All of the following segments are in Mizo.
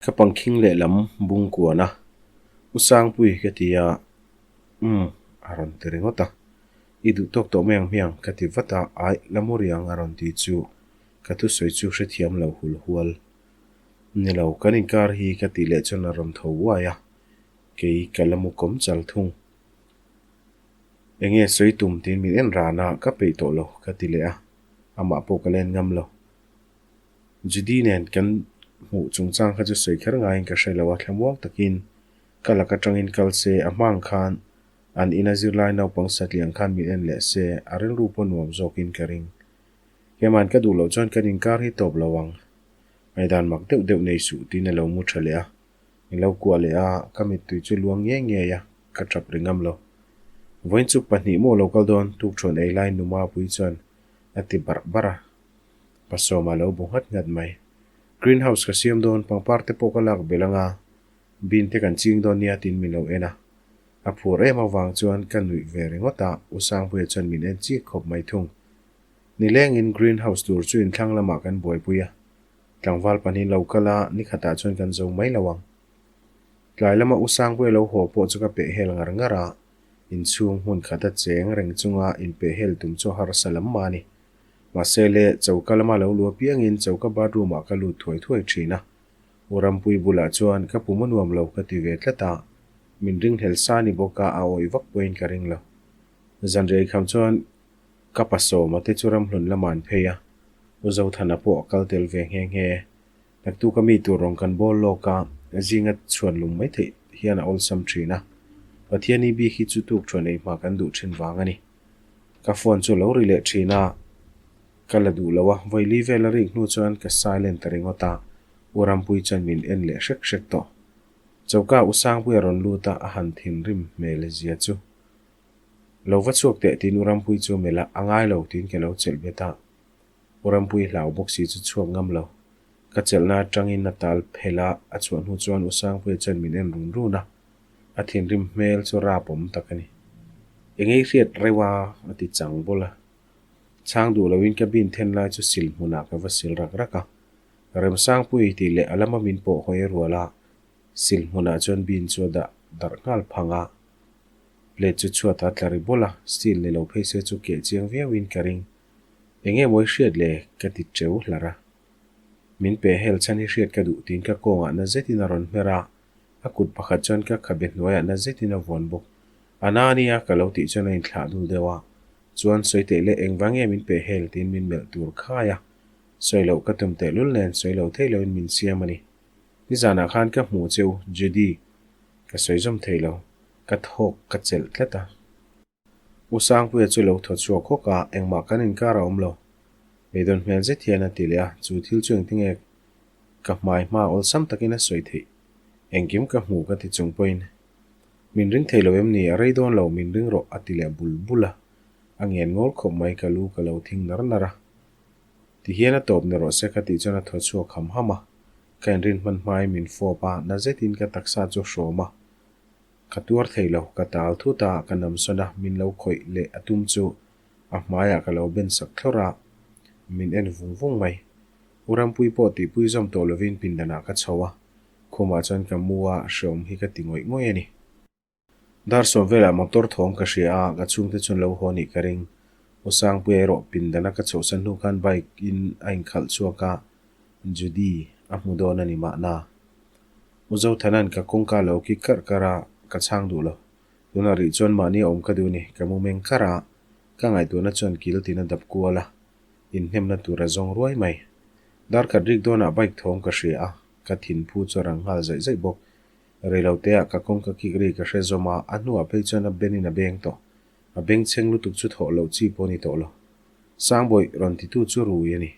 Ka pangkhing lehlam bung kuan a, U Sangpui ka ti a, Umm a rawn ti ringawt a. I duh tawk tawh mai ang hmiang ka ti vat a, Aih la mu riang a rawn ti chu ka thusawi chu hrethiam lo hul hual. Ni lo, kan inkar hi ka tih leh chuan a rawn tho uai a, kei ka la mu kawm chal thung. Enge sawi tum tiin min en ran a, ka peih tawh lo ka ti leh a, amah pawh ka la en ngam lo. Judy nen kan hmuh chungchang kha chu sawi kher ngaiin ka hre lo a, thlamuang takin ka lak atangin kal se, a hmang khan an ina zirlai naupang satliang khan min en leh se, a rilru pawh nuam zawkin ka ring. Keima'n ka duh loh chuan kan inkar hi tawp lo ang. Ngaihdan mak deuh deuh nei suh tiin a lo mu tha leh a, min lo kuah leh a, ka mittui chu luang ngei ngei a, ka tap ri ngam lo. Vawiin chu pahnih maw lo kal dawn, tukṭhuan ei lai nu Mapui chuan a ti barh barh a. Pasawma lo bu nghat nghat mai. Green house ka siam dawn, pangpar te pawh ka lak belh anga, bin te kan ching dawn nia tiin min lo en a. A phur em avang chuan ka nuih ve ringawt a, U Sangpuia chuan min en chik khawp mai thung. Nilengin green house tur chu inthlang lamah kan buaipui a, tlangval pahnih lo kal a, nikhatah chuan kan zo mai lo ang. Tlai lama U Sangpuia lo haw pawh chu ka peh hel ngar ngar a, inchhung hmun khata cheng reng chunga inpeh hel tum chu harsa lam mah a ni. Mahse le, choka lama lo lu apiangin choka bathroom ah ka lut thuai thuai thin a. U Rampui bulah chuan ka pum a nuam lo ka ti ve tlat a, min ringhlel sa ni bawk a, a awih vak pawhin ka ring lo. Zanriah ikham chuan ka pasawma te chu ramhlun lamah an phei a, U Zothana pawh a kal tel ve nghe nghe. Naktuk a mi tur rawn kan bawl lawk a, zinga chhuan lung mai theih hian a awlsam thin a. Pathiani bik hi chu tuk thuan ei hma kan duh thin vang a ni. Ka phone chu lo ri leh thin a, ka la duh lo a, vawi vel a rik hnu chuan ka silent ta ringawt a, U Rampui chuan min en leh hrek hrek tawh. Choka U Sangpuia rawn lut a, a han thinrim hmel zia chu. Lo va chhuak teh tiin U Rampui chu a melh a, a ngai lo tiin ka lo chelh bet a. U Rampui hlau bawk si chu chhuak ngam lo. Ka chelhna atangin a tal phel a, a chhuah hnu chuan U Sangpuia chuan min en run run a. A thinrim hmel chu rap awm tak a ni. Eng ei hriat reuh a, a ti chang bawlh a. Chhang duh loin ka bin then lai chu sil hmunah ka va sil rak rak a. Remsangpui tih leh a lama min pawh hawi rual a, sil hmunah chuan bin chu a dah darh nghal phang a. Plate chu chhuatah a tla ri bawlh a, steel ni lo phei se chu keh chiang viauin ka ring. Eng nge mawi hriat le? ka ti teu hlar a. Min pe hel chhan hi hriat ka duh tiin ka kawngah na zetin a rawn hmer a. A kut pakhat chuan ka khabe hnuaiah na zetin a vuan bawk. A na ania ka lo tih chuan a inthlah dul deuh a. Chuan sawi teh leh engvang nge min peh hel tiin min melh tur khai a. Sawi loh ka tum tehlul nen sawi lo thei loin min siam a ni. Nizanah khan ka hmuh che u, Judy. Ka sawi zawm thei lo. Ka thawk ka chelh tlat a. U Sangpuia chu lo thaw chhuak hawk a, engmah kan inkar a awm lo. Beidawn hmel zet hian a ti leh a, chu thil chu engtinge ka hmai hma awlsam takin a sawi theih. Engkim ka hmu ka ti chung pawhin, Min ring thei lo em ni, a rei dawn lo, min ring rawh a ti leh bul bul a. A ngen ngawl khawp mai ka lu ka lo thing nar nar a. Ti hian a tawp ni rawh se ka tih chuan a thaw chhuak ham ham a. Ka inrin hman hmain min fawp a, na zetin ka taksa chu hrawm a. Ka tuar thei lo, ka tal thut a, ka namsawn a, min lo khawih leh a tum chu a hmaiah ka lo ben sak thlawrh a, min en vung vung mai. U Rampui pawh tihpui zawm tawh lovin pindanah ka chho a, khumah chuan ka mu a, hreawm hi ka ti ngawih ngawih a ni. Dar sawm velah motor thawm ka hria a, ka chhungte chuan lo haw nih ka ring. U Sangpuia erawh pindana ka chhohsan hnu khan bike in a inkhalh chhuak a, Judy a hmu dawn a ni mahna. U Zothanan ka kawngka lo ki karh karh a, ka chhang duh lo. Tunah rih chuan mahni a awm ka duh ni, ka mu meng karh a, ka ngaihtuahna chuan kil tin a dap kual a, inhnemna tur a zawng ruai mai. Dar khat rik dawnah bike thawm ka hria a, ka thinphu chu a rang nghal zaih zaih bawk. Reiloteah ka kawngka kik ri ka hre zawm a, a hnuah phei chuan a benin a beng tawh. A bengchheng lutuk chu thawh loh chi pawh a ni tawh lo. Sangbawih rawn titu chu rui a ni.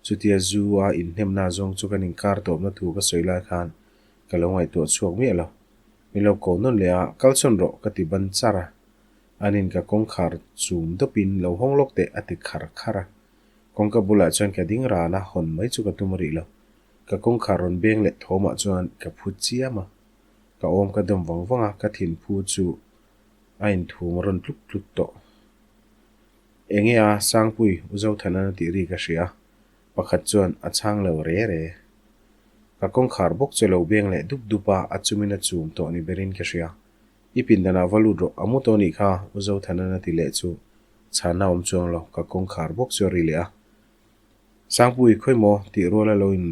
Chutia zu a inhnemna zawng chu kan inkar tawpna thu ka sawi lai khan ka lo ngaihtuah chhuak miah lo. Min lo ko nawn leh a, kal chhawn rawh ka ti ban char a. Anin ka kawngkhar chum dawpin lo hawng lawk teh a ti khar khar a. Kawngka bulah chuan ka ding ran a, hawn mai chu ka tum rih lo. Ka kawngkhar rawn beng leh thawmah chuan ka phu chiam a. Ka awm ka dawm vang vang a, ka thinphu chu a inthum rawn tluk tluk tawh. Enge a, Sangpui, U Zothanan a tih ri ka hria. Pakhat chuan a chhang lo re re. Ka kawngkhar bawk chu a lo beng leh dup dup a, a chumin a chum tawh ni berin ka hria. I pindanah va lut rawh, a mu tawh nih kha, U Zothanan a ti leh chu chhanna a awm chuang lo, ka kawngkhar bawk chu a ri leh a. Sangpui, khawi maw? tih ruala lo in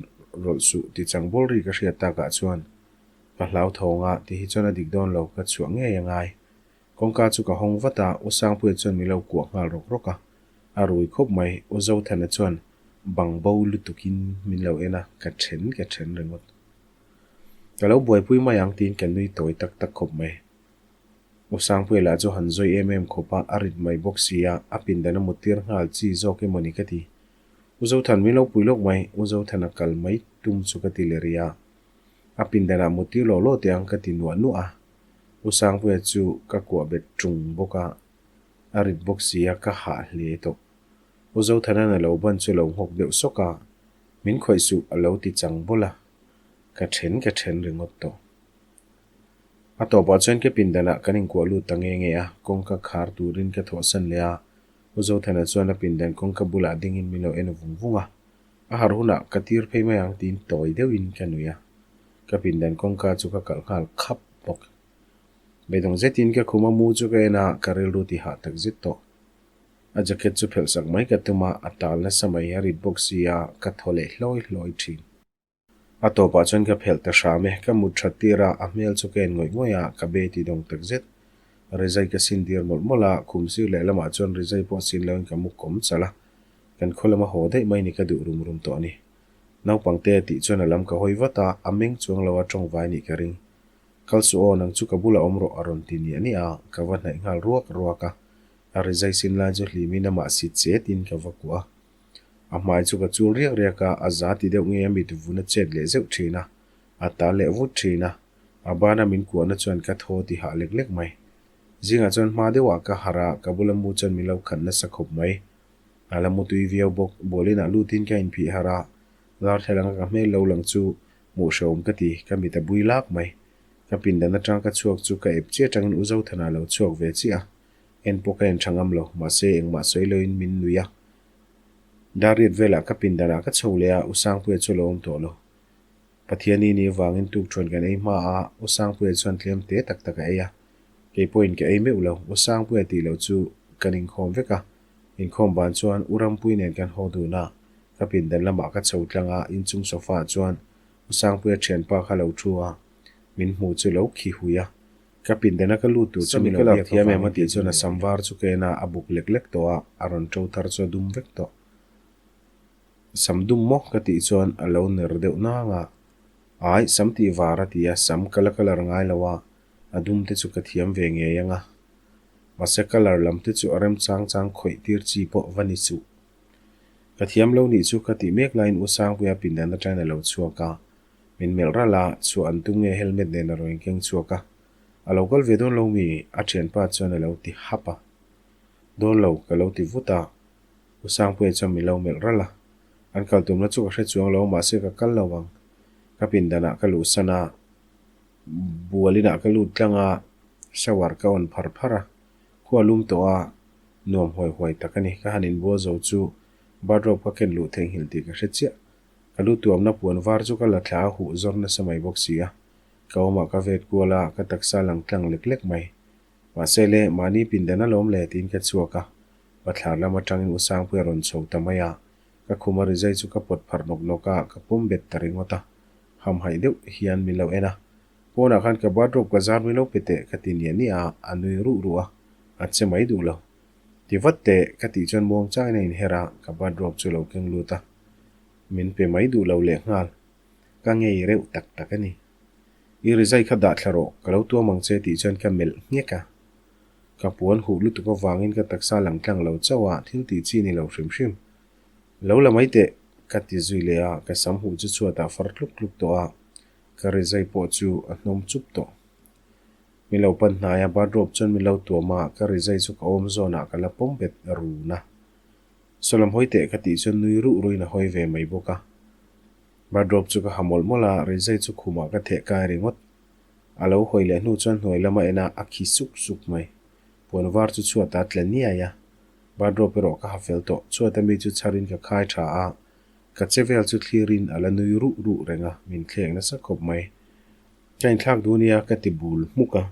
rawlh suh ti chang bawl ri ka hriat takah chuan ka hlau thawng a, ti hi chuan a dik dawn lo, ka chhuah ngei a ngai. Kawngka chu ka hawng vat a, U Sangpuia chuan min lo kuah nghal rawk rawk a, a rui khawp mai. U Zothana chuan bang bo lutukin min lo en a, ka then ka then ringawt. Ka lo buaipui mai ang tiin ka nui tawi tak tak khawp mai. U Sangpuia lah chu han zawi em em khawp a, a rit mai bawk si a, a pindan a mut tir nghal chi zawk emaw ni ka ti. U Zothan min lo pui lawk mai, U Zothana kal mai tum chu ka ti leh rih a. A pindanah mut tir lawh lawh teh ang ka ti nuah nuah a. U Sangpuia chu ka kuah bet ṭung bawk a, a rit bawk si a, ka hah hle tawh. U Zothanan a lo ban chu a lo nghawk deuh sawk a, min khawih suh a lo ti chang bawlh a, ka ṭhen ka ṭhen ringawt tawh. A tawpah chuan ka pindanah kan inkuah lut ta nge nge a, kawngka khar turin ka thawhsan leh a, U Zothana chuan a pindan kawngka bulah dingin min lo en vung vung a, a harh hunah ka tir phei mai ang tiin tawi deuhin ka nui a, ka pindan kawngka chu ka kalh nghal khap bawk. Beidawng zetin ka khum a mu chu ka en a, ka rilru ti hah tak zet tawh. A jacket chu phelh sak mai ka tum a, a tal nasa mai, a rit bawk si a, ka thaw leh hlawi hlawi thin. A tawpah chuan ka phelh ta hram e, ka mut that tir a, a hmel chu ka en ngawih ngawih a, ka be ti dawng tak zet. Rizai ka sin tir mawlh mawlh a, khum sir leh lamah chuan rizai pawh sin loin ka mu kawm chalh a, kan khaw lama haw daih mai ni ka duh rum rum tawh a ni. Naupang te a tih chuan a lam ka hawi vat a, a meng chuang lo a tawngvai nih ka ring. Kal suh aw, nang chu ka bulah awm rawh a rawn ti niah niah a, ka va hnaih nghal ruak ruak a, a rizai sin lai chu hlimin amah sit chetin ka va kuah a. A hmai chu ka chul riak riak a, a za ti deuh nge a mit vun a chet leh zeuh thin a, a tal leh vut thin a, a bana min kuahna chuan ka thaw ti hah lek lek mai. Zingah chuan hma deuhah ka harh a, ka bula mu chuan min lo khat nasa khawp mai. A la mu tui viau bawk, bualinah lutin ka inphih harh a, darthlalang a ka hmel lo lang chu hmuh hrehawm ka ti, ka mit a bui lak mai. Ka pindan atang ka chhuak chu ka ep chiah atangin U Zothana a lo chhuak ve chiah a, En pawh ka en tha ngam lo, mahse engmah sawi loin min nui a. Darriat velah ka pindanah ka chho leh a, U Sangpuia chu a lo awm tawh lo. Pathiani ni avangin tukṭhuan kan ei hma a, U Sangpuia chuan tlem te tak tak a ei a. Kei pawhin ka ei meuh lo, U Sangpuia tih loh chu kan inkhawm vek a. Inkhawm ban chuan U Rampui nen kan haw dun a, ka pindan lamah ka chho tlang a, inchung sofa ah chuan U Sangpuia ṭhianpa kha lo ṭhu a, min hmu chu lo khi hui a. Ka pindana ka lut tur chu min lo biak thiam em a tih chuan a sam var chu ka en a, a buk lek lek tawh a, a rawn to thar chu a dum vek tawh. Sam dum maw ka tih chuan a lo ner deuh nang a, Ai, sam tih var a ti a, sam ka la colour ngai lo a, a dum te chu ka thiam ve ngei ang a. Mahse colour lam te chu a rem chang chang khawih tir chi pawh va ni suh. Ka thiam lo nih chu ka tih mek laiin U Sangpuia pindan atangin a lo chhuak a, Min melh ralh a, chhuah an tum nge helmet nen a rawn inkeng chhuak a. A lo kal ve dawn lo mi? A thianpa chuan a lo ti hap a. Dawn lo, ka lo ti vut a. U Sangpuia chuan min lo melh ralh a. An kal tumna chu ka hre chuang lo, mahse ka kal lo ang. Ka pindanah ka luhsan a, bualinah ka lut tlang a, shower ka on phar phar a. Khua lum tawh a, nuam huai huai tak a ni. Ka han inbual zo chu bathrobe ka ken luh theihnghilh tih ka hre chiah. Ka lu tuamna puan var chu ka la thla a huh zawr nasa mai bawk si a, ka awmah ka vet kual a, ka taksa lang tlang lek lek mai. Mahse le, mahni pindan alawm le tiin ka chhuak a, bathlar lam atangin U Sangpuia rawn chho ta mai a, ka khuma rizai chu ka pawt pharh nawk nawk a, ka pawm bet ta ringawt a, hamhaih deuh hian min lo en a, pawnah khan ka bathrobe ka zar min lo pe teh ka ti niah niah a, a nui ruh ruh a, a che mai duh lo. Ti vat teh ka tih chuan muang changin a inher a, ka bathrobe chu lo keng lut a. Min pe mai duh lo leh nghal. Ka ngei reuh tak tak a ni. I rizai kha dah thla rawh, ka lo tuam ang che tih chuan ka melh nghek a. Ka puan huh lutuk avangin ka taksa lang tlang lo chauh a, thil tih chi ni lo hrim hrim. Lo la mai teh, ka ti zui leh a, ka sam huh chu chhuatah far tluk tluk tawh a, ka rizai pawh chu a hnawm chup tawh. Min lo pan hnai a, bathrobe chuan min lo tuam a, ka rizai chu ka awm zawnah ka la pawm bet run a. Sawlam hawi teh ka tih chuan nui ruh ruin a hawi ve mai bawk a. Bathrobe chu ka ha mawlh mawlh a, rizai chu khumah ka theh kai ringawt. A lo hawi leh hnu chuan hnuai lama en a, a khi suk suk mai. Puan var chu chhuat a tla niai a. Bathrobe erawh ka ha fel tawh. Chhuat ami chu chharin ka khai tha a. Ka che vel chu thlirin a la nui ruh ruh reng a, min thlek nasa khawp mai. Ka inthlak duh nia ka ti bul hmuk a.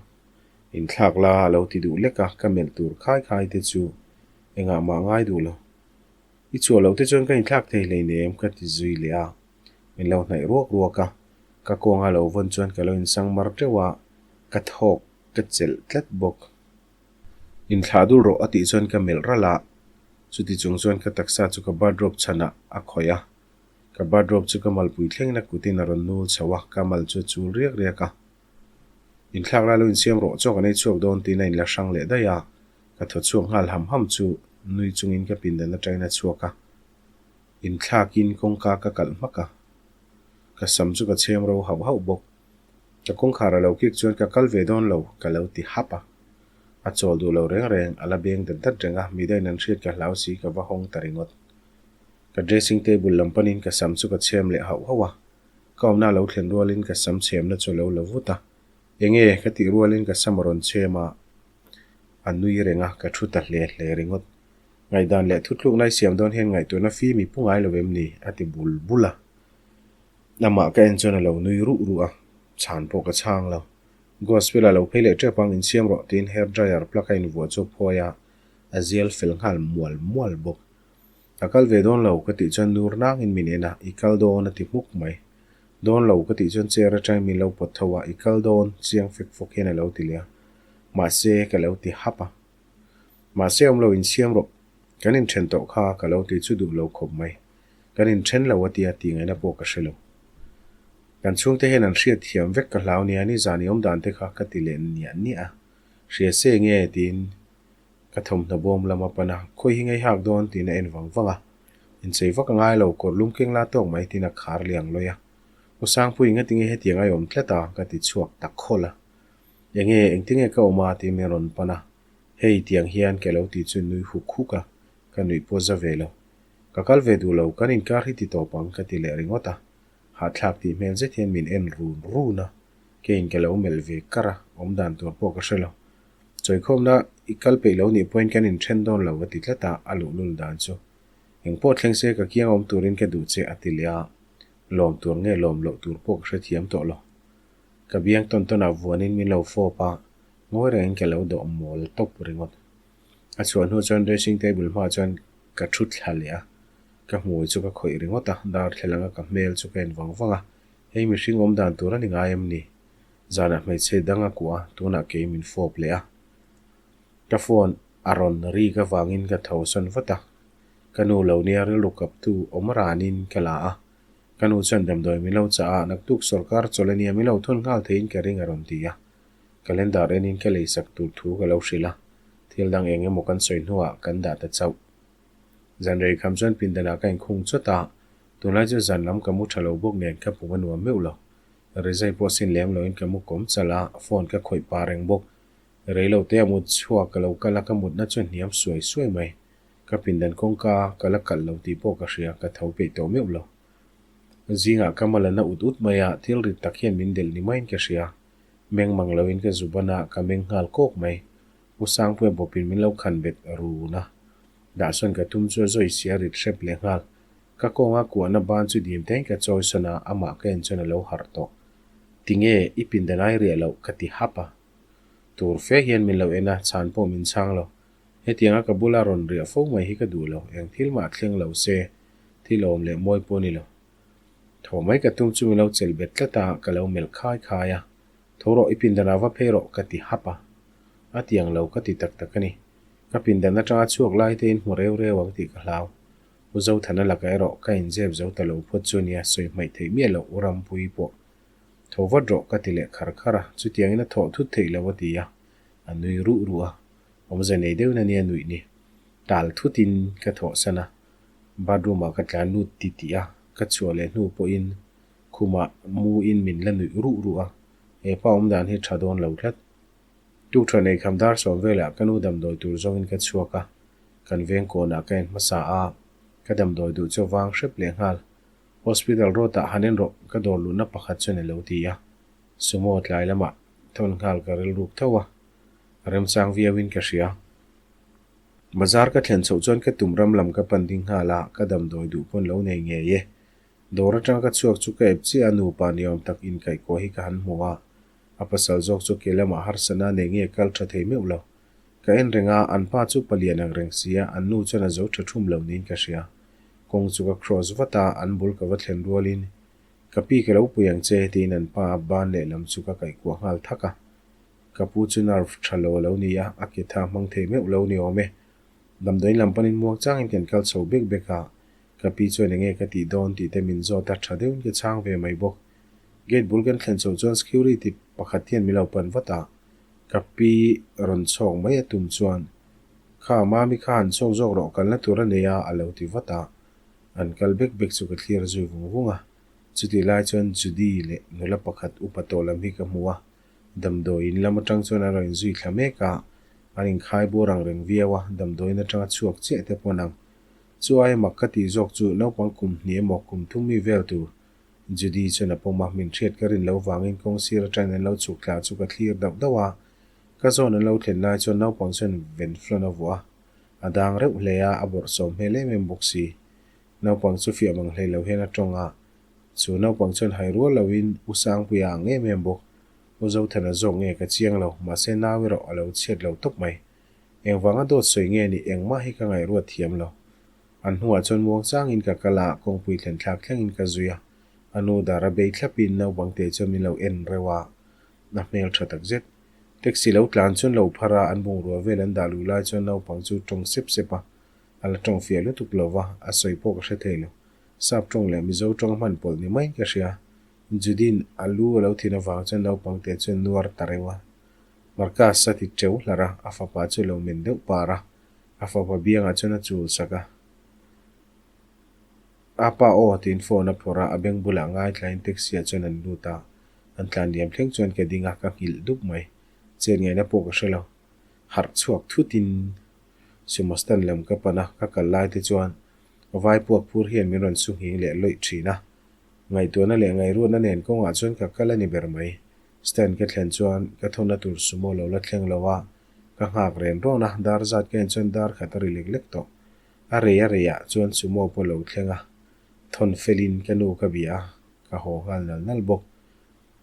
Inthlak la a lo ti duh lek a, ka melh tur khai khai te chu engah mah ngai duh lo. I chhuah loh te chuan ka inthlak thei hleinem ka ti zui leh a. Min lo hnaih ruak ruak a, ka kawnga lo vawn chuan ka lo insang mar teuh a, ka thawk ka chelh tlat bawk. Inthlah dul rawh a tih chuan ka melh ralh a, chuti chung chuan ka taksa chu ka bathrobe chhanah a khawih a. Ka bathrobe chu ka malpui thlengin a kutin a rawn nul chho a, ka mal chu a chul riak riak a. Inthlak lai lo insiam rawh chaw kan ei chhuak dawn tiin a inla hrang leh daih a, ka thaw chhuak nghal ham ham chu nui chungin ka pindan atangin a chhuak a. Inthlakin kawngka ka kalh hmak a, ka sam chu ka chhem ro hauh hauh bawk. Ka kawngkhar a lo kik chuan ka kal ve dawn lo ka lo ti hap a. A chawl duh lo reng reng, a la beng dat dat reng a, midangin an hriat ka hlau si ka va hawng ta ringawt. Ka dressing table lam panin ka sam chu ka chhem leh hauh hauh a. Ka awmna a lo thlen rualin ka sam chhemna chu a lo la vut a. Enge ka tih rualin ka sam a rawn chhem a, a nui reng a, ka thu ta hle hle ringawt. Ngaihdan leh thutlukna i siam dawn hian ngaihtuahna fim i pu ngai lo em ni? a ti bul bul a. Amah ka en chuan a lo nui ruh ruh a, chhan pawh ka chhang lo. Gospel a lo phei leh tep ang, insiam rawh tiin hair dryer plug a invuah chu a phawi a, a zial fel nghal mual mual bawk. Ka kal ve dawn lo ka tih chuan nur nangin min en a, i kal dawn a ti hmuk mai. Dawn lo ka tih chuan chair atangin min lo pawt tho a, i kal dawn chiang fek fawk hian a lo ti leh a. Mahse ka lo ti hap a. Mahse awm lo insiam rawh, kan inthen tawh kha ka lo ti chu duh lo khawp mai. Kan inthen lo a tia tih ngaihna pawh ka hre lo. Kan chhungte hian an hriat thiam vek ka hlau nia nizan i awm dan te kha ka ti leh niah niah a. Hria se nge tiin ka thawmhnaw bawm lam a pan a, khawi hi ngei hak dawn tiin a en vang vang a. Inchei vak a ngai lo, kawr lum keng la tawk mai tiin a khar liang lawih a. U Sangpui ngatinge hetiang a i awm tlat a ka ti chhuak ta khawlh a. Enge engtinge ka awm a tiin min rawn pan a. Hei tiang hian ka lo ti chu nui huk huk a, ka nuih pawh za ve lo. Ka kal ve duh lo, kan inkar hi ti tawp ang ka ti leh ringawt a. Hahthlak tih hmel zet hian min en run run a, keiin ka lo melh ve kar a, awm dan tur pawh ka hre lo. Chawikhawmna i kal peih lo nih pawhin kan inthen dawn lo a ti tlat a, a luhlul dan chu. Engpawh thleng se ka kiang awm turin ka duh che a ti leh a, lawm tur nge lawm loh tur pawh ka hrethiam tawh lo. Ka biang tawn tawnah vuanin min lo fawp a, ngawi rengin ka lo dawh mawl tawp ringawt. A chhuah hnu chuan dressing table hmaah chuan ka thu thla leh a, ka hmui chu ka khawih ringawt a, darthlalang a ka hmel chu ka en vang vang a, hei mihring awm dan tur a ni ngai em ni? Zanah hmeichhe dang a kuah a, tunah kei min fawp leh a. Ka phone a rawn rik avangin ka tho sawn vat a, ka nu lo nia rilru kaptu awm ranin ka la a, ka nu chuan damdawi min lo chah a, naktuk sawrkar chawlh a nia min lo thawn nghal theiin ka ring a rawn ti a. Calendar enin ka leisak tur thu ka lo hrilh a, thil dang eng emaw kan sawi hnuah kan dah ta chauh. Zan rei kham chuan pindanah ka inkhung chawt a, tunlai chu zan lam ka mu tha lo bawk nen ka pum a nuam meuh lo. Rizai pawh sin lem loin ka mu kawm chalh a, phone ka khawih pah reng bawk. Rei lo te a mut chhuak ka lo kal a, ka mutna chu a hniam suai suai mai. Ka pindan kawngka ka la kalh lo tih pawh ka hria, ka tho peih tawh meuh lo. Zingah ka mal a na ut ut mai a, thil rit tak hian min delh ni maiin ka hria. Meng mang loin ka zu ban a, ka meng nghal kawk mai. U Sangpuia bawpin min lo khan bet run a. Dahsawn ka tum chu a zawi si a rit hrep leh nghal. Ka kawnga kuahna ban chu dim teng ka chawi sawn a, amah ka en chuan a lo harh tawh. Tinge i pindan ai riah loh ka ti hap a. Tur fe hian min lo en a, chhan pawh min chhang lo. Hetianga ka bula rawn riah fo mai hi ka duh lo, eng thil mah thleng lo se, thil awm leh mawi pawh a ni lo. Thaw mai ka tum chu min lo chelh bet tlat a, ka lo melh khai khai a. Tho rawh, i pindanah va phei rawh, ka ti hap a. A ti ang lo, ka ti tak tak a ni. Ka pindan atanga chhuak lai te in hmu reu reu ang tih ka hlau. U Zothana lakah erawh ka inzep zo ta lo phawt chu nia, sawi hmaih theih miah loh U Rampuii pawh. Tho vat rawh, ka ti leh khar khar a, chutiangin a thawh thut theih lo a ti a, a nui ruh ruh a. Awmze nei deuhin a nia nuih ni. Tal thutin ka thawhsan a. Bathroom ah ka tlan lut ti tih a, ka chhuah leh hnu pawhin khumah mu in min la nuih ruh ruh a, he pa awm dan hi tha dawn lo tlat. Tukṭha nei kham dar sawm velah ka nu damdawi tur zawngin ka chhuak a, kan veng kawnah ka en hmasa a, ka damdawi duh chu vang hrep leh nghal. Hospital road ah han en rawh, ka dawr luhna pakhat chuan a lo ti a, sumo tlai lamah thawn nghal ka rilruk tho a, remchang viauin ka hria. Bazar ka thlen chhoh chuan ka tum ram lam ka pan ding nghal a, ka damdawi duh pawn lo nei ngei e. Dawr atang ka chhuak chu ka ep chiah a, nupa ni awm tak inkaihkuah hi ka han hmu a. A pasal zawk chu ke lamah harsatna nei nge kal tha thei meuh lo. Ka en reng a, an pa chu palian ang reng si a, an nu chuan a zo tha thum lo niin ka hria. Kawng chu ka cross vat a, an bul ka va thlen rualin, Ka pi ka lo pui ang che, tiin an pa a ban lehlam chu ka kaihkuah nghal thak a. Ka pu chu nerve tha lo a lo ni a, a ke tha hmang thei meuh lo ni awm e. Damdawiin lam panin muang changin kan kal chho bek bek a, ka pi chuan enge ka tih dawn tih te min zawt a, tha deuhin ka chhang ve mai bawk. Gate bul kan thlen chhoh chuan security pakhat hian min lo pan vat a, ka pi rawn chhawk mai a tum chuan, Kha, Mami kha han chhawk zawk rawh, kalna tur a nei a, a lo ti vat a. An kal bek bek chu ka thlir zui vung vung a. Chutih lai chuan Judy leh nula pakhat upa tawh lam hi ka hmu a, damdawiin lam atang chuan an rawn inzui thla mek a, an inkhai bur ang reng viau a, damdawiin atanga chhuak chiah te pawh an ang. Chu aia mak ka tih zawk chu naupang kum hnih emaw kum thum mi vel tur Judy chuan a pawm a, min hriat ka rin loh vangin kawng sir atangin an lo chhuk thla chu ka thlir dauh dauh a, ka zawn an lo thlen lai chuan naupang chuan venflon a vuah a, a dang reuh hle a, a bawrhsawm hmel em em bawk si. Naupang chu fiah mang hlei lo hian a tawng a, chu naupang chuan hai rual loin U Sangpuia ang em em bawk. U Zothana zawk nge ka chiang lo, mahse nau erawh a lo chhiat lo tawp mai. Engvanga dawt sawi nge ni engmah hi ka ngaihruat thiam lo. An hnuah chuan muang changin ka kal a, kawngpui thlen thlak thlengin ka zui a. A nu dar a bei thlapin naupangte chuan min lo en reuh a, a hmel tha tak zet. Taxi lo tlan chuan lo phar a, an bungrua vel an dah luh lai chuan naupang chu tawng sep sep a, a la tawng fiah lutuk lo va, a sawi pawh ka hre thei lo. Sap tawng leh Mizo tawng a hman pawlh ni maiin ka hria. Judy'n a lu a lo thin avang chuan naupangte chuan nuar ta reuh a. Marcus a ti teuh hlarh a, a fapa chu lo men deuh par a. A fapa biangah chuan a chul sak a. A pa aw tiin phone a phawrh a, a beng bulah ngaithlain taxi ah chuan an lut a. An tlan liam thleng chuan ka ding a, ka nghilh dup mai. Chet ngaihna pawh ka hre lo. Harh chhuak thutin sumo stand lam ka pan a, ka kal lai te chuan vai puak phur hian min rawn su nghing leh lawih thin a. Ngaihtuahna leh ngaihruatna nen kawngah chuan ka kal a ni ber mai. Stand ka thlen chuan ka thawna tur sumo lo la thleng lo a, Ka nghak ren rawn a, dar zat ka en chuan dar khat a ri lek lek tawh. A rei a reiah chuan sumo pawh lo thleng a, thawn felin ka nu ka bia a, ka haw nghal nal nal bawk.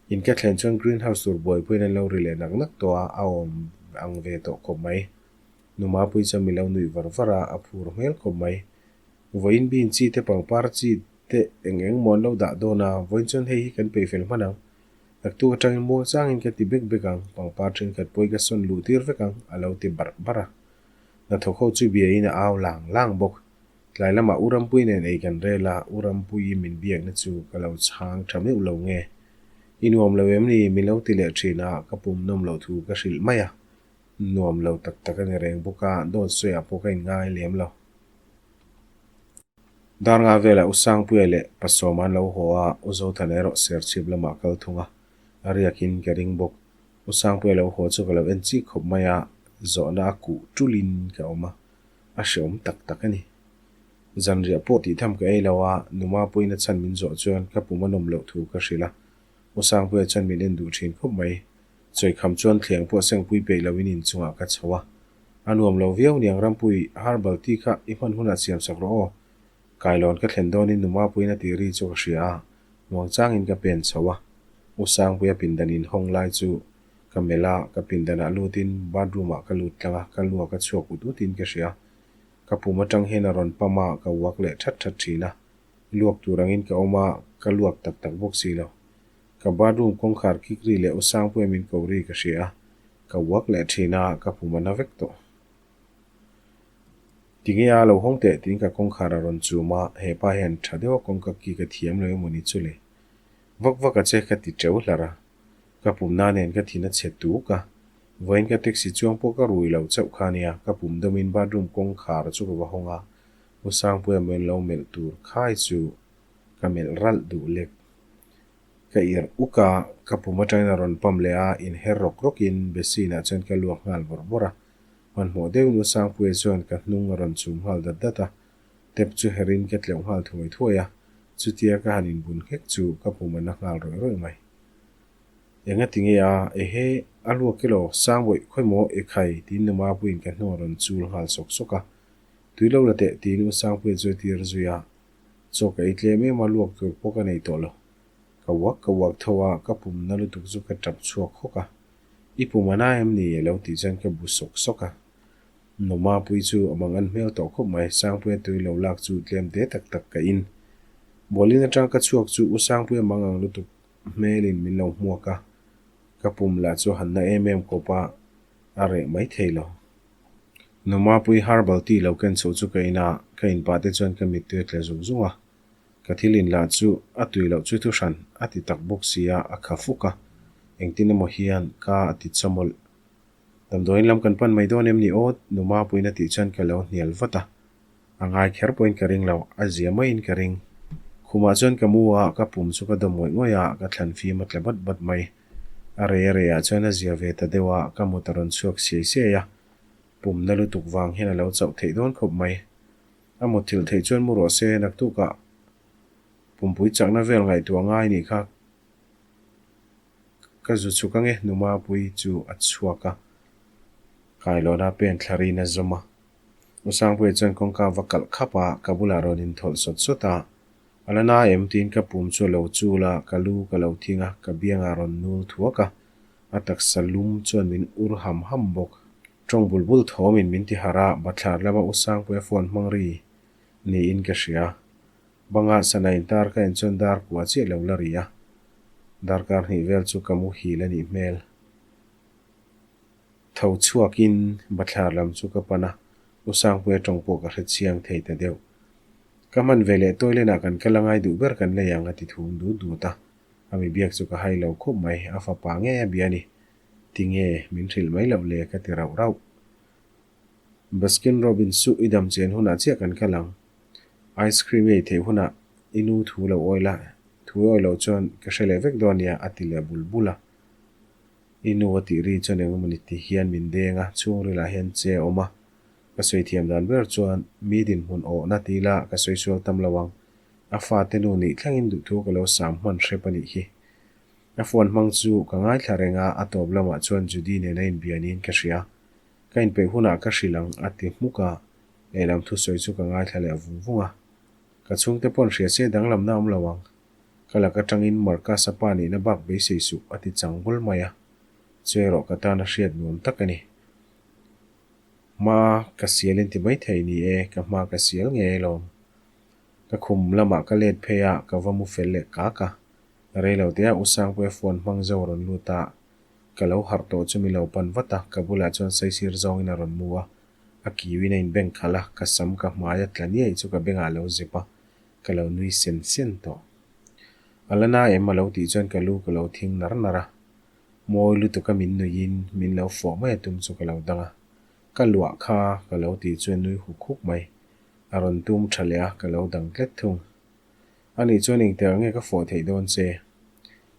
In ka thlen chuan green house tur buaipuiin an lo ri leh nak nak tawh a, a awm ang ve tawh khawp mai. Nu Mapuii chuan mi lo nuih var var a, a phur hmel khawp mai. Vawiin bean chi te pangpar chi te eng eng maw an lo dah dawn a, vawiin chuan hei hi kan peih fel hman ang. Naktuk atangin muang changin ka ti bek bek ang, pangpar thenkhat pawh i ka sawn luh tir vek ang, a lo ti barh barh a. Hnathawk ho chu biain a au lang lang bawk. Tlai lamah U Rampui nen ei kan rel a, U Rampuii min biakna chu ka lo chhang tha meuh lo nge. I nuam lo em ni? Min lo ti leh thin a, ka pum nawm loh thu ka hrilh mai a. Nuam lo tak tak a ni reng bawk a, dawt sawiah pawh ka inngai lem lo. Dar nga velah U Sangpuia leh Pasawma an lo haw a, U Zothana erawh Serchhip lamah a kal thung a, a riakin ka ring bawk. U Sangpuia lo haw chu ka lo en chik khawp mai a, zawhna a kuh tulin ka awm a, a hreawm tak tak a ni. Zanriah pawh tih tham ka ei lo a, Numa pawhin a chhan min zawh chuan ka pum a nawm loh thu ka hrilh a, U Sangpuia chuan min en duh thin khawp mai. Chawikham chuan thleng pawh sengpui peih loin inchungah ka chho a. A nuam lo viau niang Rampui, herbal tea kha i hman hunah siam sak rawh aw. Kailawn ka thlen dawnin Numapuiin a tih ri chu ka hria a, muang changin ka pen chho a. U Sangpuia pindan inhawng lai chu ka melh a, ka pindanah lutin bathroom-ah ka lut tlang a, ka luak a chhuak ut utin ka hria. Ka pum atang hian a rawn pam a, ka uak leh that that thin a. Luak tur angin ka awm a, ka luak tak tak bawk si lo. Ka bathroom kawngkhar kik ri leh U Sangpuia min ko ri ka hria a, ka uak leh thin a, ka pum a na vek tawh. Tinge a lo hawng teh tiin ka kawngkhar a rawn chum a, hepa hian tha deuha kawngka kik a thiam lo emaw ni chu le. Vak vak a che ka ti teuh hlarh a, ka pum na nen ka thin a chhe tuk a, vawiin ka taxi chuang pawh ka rui lo chauh kha nia, ka pum dawmin bathroom kawngkhar chu ka va hawng a, U Sangpuia maw lo melh tur khai chu ka melh ralh duh lek. Ka irh uk a, ka pum atangin a rawn pam leh a, inher rawk rawkin basin ah chuan ka luak nghal bawrh bawrh a. Hmanhmawh deuhin U Sangpuia chuan ka hnung a rawn chum nghal dat dat a, tap chu herin ka tleuh nghal thuai thuai a, chutia ka han inbun nghek chu ka pum a na nghal rawih rawih mai. Enga ti nge a, ehe, a luak elaw, Sangbawi, khawimaw, ekhai, tiin Nu Mapuiin ka hnung a rawn chul nghal sawk sawk a. Tui lo la teh, tiin U Sangpuia chu a tir zui a. Chaw ka ei tlem em a, luak tur pawh ka nei tawh lo. Ka uak ka uak tho a, ka pum na lutuk chu ka tap chhuak hawk a. I pum a na em ni? a lo tih chuan ka bu sawk sawk a. Numa pui chu a mang an hmel tawh khawp mai, Sangpuia tui lo lak chu tlem te tak tak ka in. Bualin atang ka chhuak chu U Sangpuia mang ang lutuk hmelin min lo hmuak a, ka pum lah chu han na em em kawp a, a reh mai thei lo. Numa pui herbal tea lo ken chhoh chu ka in a, ka in pah te chuan ka mittui a tla zung zung a. Ka thil in lah chu a tui loh chu thuhran a ti tak bawk si a, a kha fuk a, engtin emaw hian ka a ti chawmawlh. Damdawiin lam kan pan mai dawn em ni aw? Numa puiin a tih chuan ka lo hnial vat a. A ngai kher pawhin ka ring lo, a zia maiin ka ring. Khumah chuan ka mu a, ka pum chu ka dawm ngawih ngawih a, ka thlan fim a tla bat bat mai. A rei a reiah chuan a zia ve ta deuh a, ka mut a rawn chhuak siai siai a. Pum na lutuk vang hian a lo chauh theih dawn khawp mai. A mutthilh theih chuan mu rawh se, naktukah pumpui chakna vel ngaihtuah ngai nih kha. Ka zu chhuk ange, Numapui chu a chhuak a, kailawn a pen thla rin a zawm a. U Sangpuia chuan kawngka va kalh khap a, ka bulah rawn inthawlh sawt sawt a. A la na em tiin ka pum chu a lo chul a, ka lu ka lo thing a, ka biangah rawn nul thuak a. A taksa lum chuan min ur ham ham bawk. Tawng bul bul thawmin min ti harh a, bathlar lama U Sangpuia phone hmang ri niin ka hria. Bangah sana intar ka en chuan dar kua chiah lo la ri a, darkar hnih vel chu ka muhil a nih hmel. Tho chhuakin bathlar lam chu ka pan a, U Sangpuia tawng pawh ka hre chiang thei ta deuh. Ka hman ve leh toilet ah kan kal angai duh ber kan lei ang a ti thum dut dut a, a mi biak chu ka hai lo khawp mai, a fapa ngei a bia a ni. Tinge min hrilh mai loh le ka ti rauh rauh. Baskin Robbins chu i dam chen hunah chiah kan kal ang. Ice cream i ei theih hunah i nu thu lo awi la, thu i awi loh chuan ka hre leh vek dawn nia a ti leh bul bul a. I nu a tih ri chuan engemaw ni ti hian min deng a, chhungrilah hian che a awm a. Ka sawi thiam dan ber chuan mi dinhmun awhna ti ila ka sawi sual tam lo ang. A fate nu nih thlengin duhthu ka lo sam hman hrep a nih hi. A phone hmang chu ka ngaithla reng a, a tawp lamah chuan Judy nen a inbia niin ka hria. Ka inpeih hunah ka hrilh ang a ti hmuk a, lehlam thusawi chu ka ngaithla leh vung vung a. Ka chhungte pawn hria se danglamna awm lo ang. Ka lak atangin Marcus-a pa nihna bak beisei suh a ti chang bul mai a. Chu erawh ka tan a hriat nuam tak a ni. Hma ka sial in ti maithei ni e, ka hma ka sial ngei alawm. Ka khum lamah ka let phei a, ka va mu fel leh kak a. Reilote a U Sangpuia phone hmang zo a rawn lut a, Ka lo harh tawh chu mi lo pan vat a, ka bulah chuan saisir zawngin a rawn mu a, a kiuin a inbeng khalh a, ka sam ka hmai a tla niaih chu ka bengah a lo zep a, ka lo nui sen sen tawh. A la na em a lo tih chuan ka lu ka lo thing nar nar a, mawi lutuka min nuiin min lo fawh mai a tum chu ka lo dang a, ka luah kha ka lo tih chuan nui huk huk mai, a rawn tum tha leh a, ka lo dang tlet thung. Anih chuan engtiang nge ka fawh theih dawn che?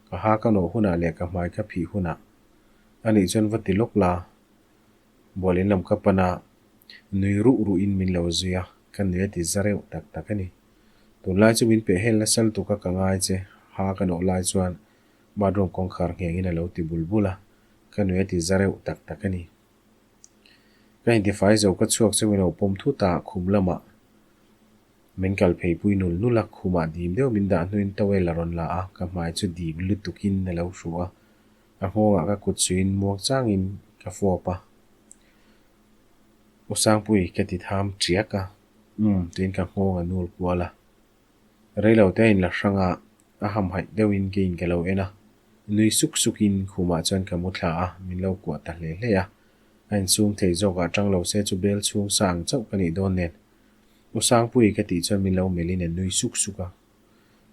Ka ha ka nawh hunah leh ka hmai ka phih hunah. Anih chuan va ti lawk la. Bualin lam ka pan a, nui ruh ruhin min lo zui a, ka nui a ti za reuh tak tak a ni. Tunlai chu min pehhel nasa lutuk a ka ngai che, ha ka nawh lai chuan bathroom kawngkhar nghengin a lo ti bul bul a, ka nui a ti za reuh tak tak a ni. Ka intifai zo ka chhuak chu min lo pawm thut a, khum lamah Min kal phei pui nul nul a, khumah dim deuh min dah hnuin towel a rawn la a, ka hmai chu dim lutukin a lo hru a, a nghawngah ka kut suiin muang changin ka fawp a. U Sangpui ka ti tham tiak a, umm tiin ka nghawng a nul kual a. Reilo te a inla hrang a, a hamhaih deuhin keiin ka lo en a, nui suk sukin khumah chuan ka mu thla a, min lo kuah ta hle hle a. A insum thei zawkah tang lo se chu bel chhung sa ang chauh ka nih dawn nen. U Sangpui ka tih chuan min lo melhin a nui suk suk a.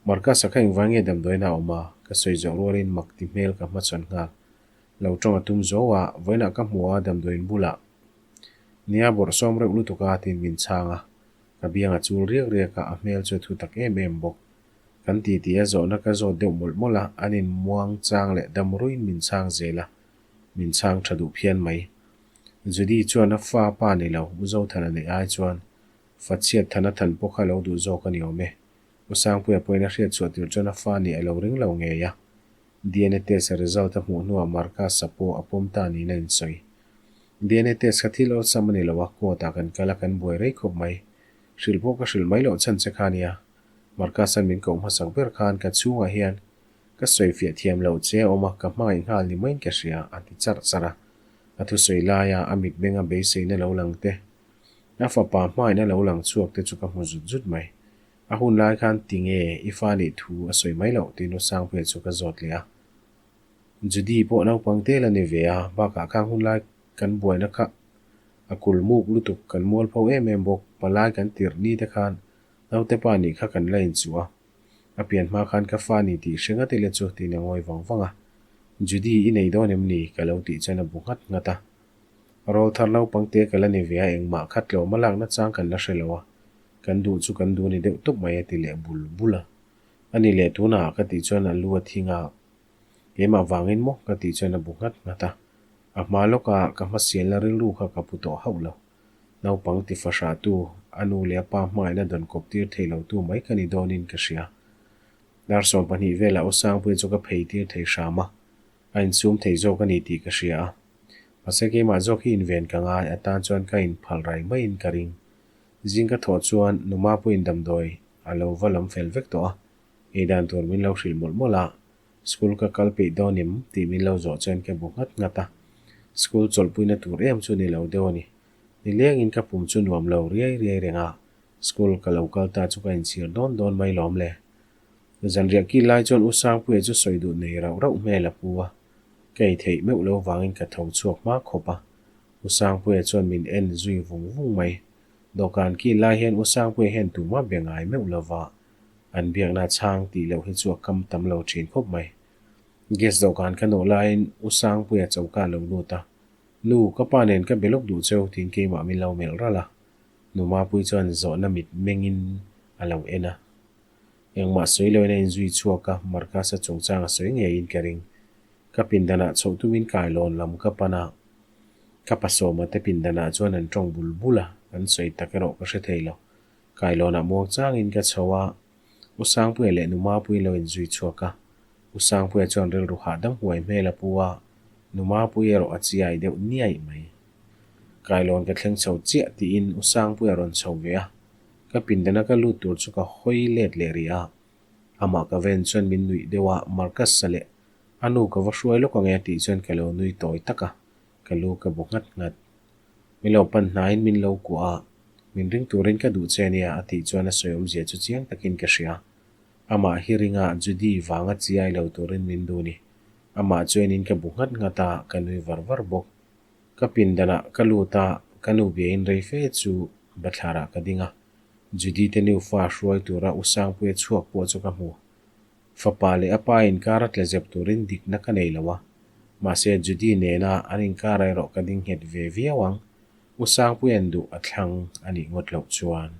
Marcus-a kha engvai nge damdawiin a awm a? Ka sawi zawh rualin mak ti hmel ka hmachhawn nghal. Lo tawng a tum zo a, vawiinah ka hmu a damdawiin bulah. Nia bawrhsawm reuh lutuk a tiin min chhang a. Ka biang a chul riak riak a, a hmel chu a thu tak em em bawk. Kan ti tih a zawhna ka zawt deuh mawlh mawlh a, an in muang chang leh dam ruiin min chhang zel a, min chhang tha duh phian mai. Judy chuan a fa pa ni lo, U Zothana neih ai chuan fa chhiat thana than pawh kha lo duh zawk a ni awm e. U Sangpuia pawhin a hriat chhuah tir chuan a fa nih a lo ring lo ngei a. DNA test a result a hmuh hnuah Marcus-a pawh a pawm ta niin a insawi. DNA test kha thil awlsam a ni lo a, court ah kan kal a, kan buai rei khawp mai. Hrilh pawh ka hrilh mai loh chhan che kha nia. Marcus-a'n min koh hmasak ber khan ka chhungah hian ka sawifiah thiam loh che a awm a, ka hmangaih nghal ni maiin ka hria, a ti charh charh a. A thusawi laia a mitmenga beiseina lo lang te, a fapa hmaina lo lang chhuak te chu ka hmu zut zut mai. A hun lai khan tinge i fa nih thu a sawi mai loh tiin U Sangpuia chu ka zawt leh a. Judy pawh naupang te la ni ve a, bakah khang hun lai kan buaina kha a kul muk lutuk kan mualpho em em bawk, palai kan tirh ni te khan naute pa nih kha kan la inchuh a, a pian hma khan ka fa ni tih hre ngat ila chu tiin a ngawi vang vang a. Judy i nei dawn em ni? ka lo tih chuan a bu nghat nghat a. Rawl thar naupang te ka la ni ve a, engmah kha tlawm a lakna chang kan la hre lo a, kan duh chu kan duh a ni deuh tawp mai a ti leh bul bul a. A ni leh tunah ka tih chuan a lu a thing a, Keimah vangin maw ka tih chuan a bu nghat nghat a. A hma lawka ka hmasialna rilru kha ka pu tawh hauh lo. Naupang ti fahrahtu, a nu leh a pa hmangaihna dawn kawp tir thei lotu mai ka ni dawnin ka hria. Dar 12 velah U Sangpuia chu ka phei tir thei hram a, a insum thei zawk a ni tih ka hria a. Mahse keimah zawk hi inven ka ngai, a tan chuan ka inphal rai maiin ka ring. Zing ka thawh chuan nu Mapuiin damdawi a lo va lam fel vek tawh a, ei dan tur min lo hrilh mawlh mawlh a, School ka kal peih dawn em tih min lo zawh chuan ka bu nghat nghat a, school chawlhpuina tur em chu ni lo deuh a ni. Nilengin ka pum chu nuam lo riai riai reng a, school ka lo kal ta chu ka inchhir dawn dawn mai lawm le. Zanriah kil lai chuan U Sangpuia chu sawi duh nei rauh rauh hmel a pu a, ka ei theih meuh lo vangin ka tho chhuak hma khawp a, U Sangpuia chuan min en zui vung vung mai. Dawhkan kil lai hian U Sangpuia hian tumah be ngai meuh lova, An biakna chhang tih loh hi chu a kam tam lo thin khawp mai. Gas dawhkan ka nawh laiin U Sangpuia choka a lo lut a, Nu, ka pa nen ka be lawk duh cheu tiin keimah min lo melh ralh a. Nu Mapui chuan zawhna mit mengin a lo en a. Engmah sawi loin a inzui chhuak a, Marcus-a chungchang a sawi ngeiin ka ring. Ka pindanah chhoh tumin kailawn lam ka pan a, ka pasawma te pindanah chuan an tawng bul bul a, an sawi tak erawh ka hre thei lo. Kailawnah muang changin ka chho a, U Sangpuia leh Nu Mapuii lo inzui chhuak a. U Sangpuia chuan rilru hahdam huai hmel a pu a, Nu Mapuii erawh a chiai deuh niaih mai. Kailawn ka thleng chho chiah tiin U Sangpuia rawn chho ve a, ka pindana ka lut tur chu ka hawi let leh rih a. Amah ka ven chuan min nuih deuh a, Marcus-a leh a nu ka va hruai lawk ang e tih chuan ka lo nui tawi tak a, ka lu ka bu nghat nghat. Min lo pan hnaiin min lo kuah a, min ring turin ka duh che ania a tih chuan a sawi awmzia chu chiang takin ka hria. Amah hi ringa Judy vanga chiai lo turin min duh ni. Amah chuanin ka bu nghat nghat a, ka nui var var bawk. Ka pindanah ka lut a, ka nu biain rei fe chu bathlarah ka ding a. Judy te nufa hruai tura U Sangpuia chhuak pawh chu ka hmu. Fapa leh a pa inkar a tla zep turin dikna ka nei lo a, mahse Judy nena an inkar erawh ka ding nghet ve viau ang, U Sangpuia'n duh a thlang a nih ngawt loh chuan.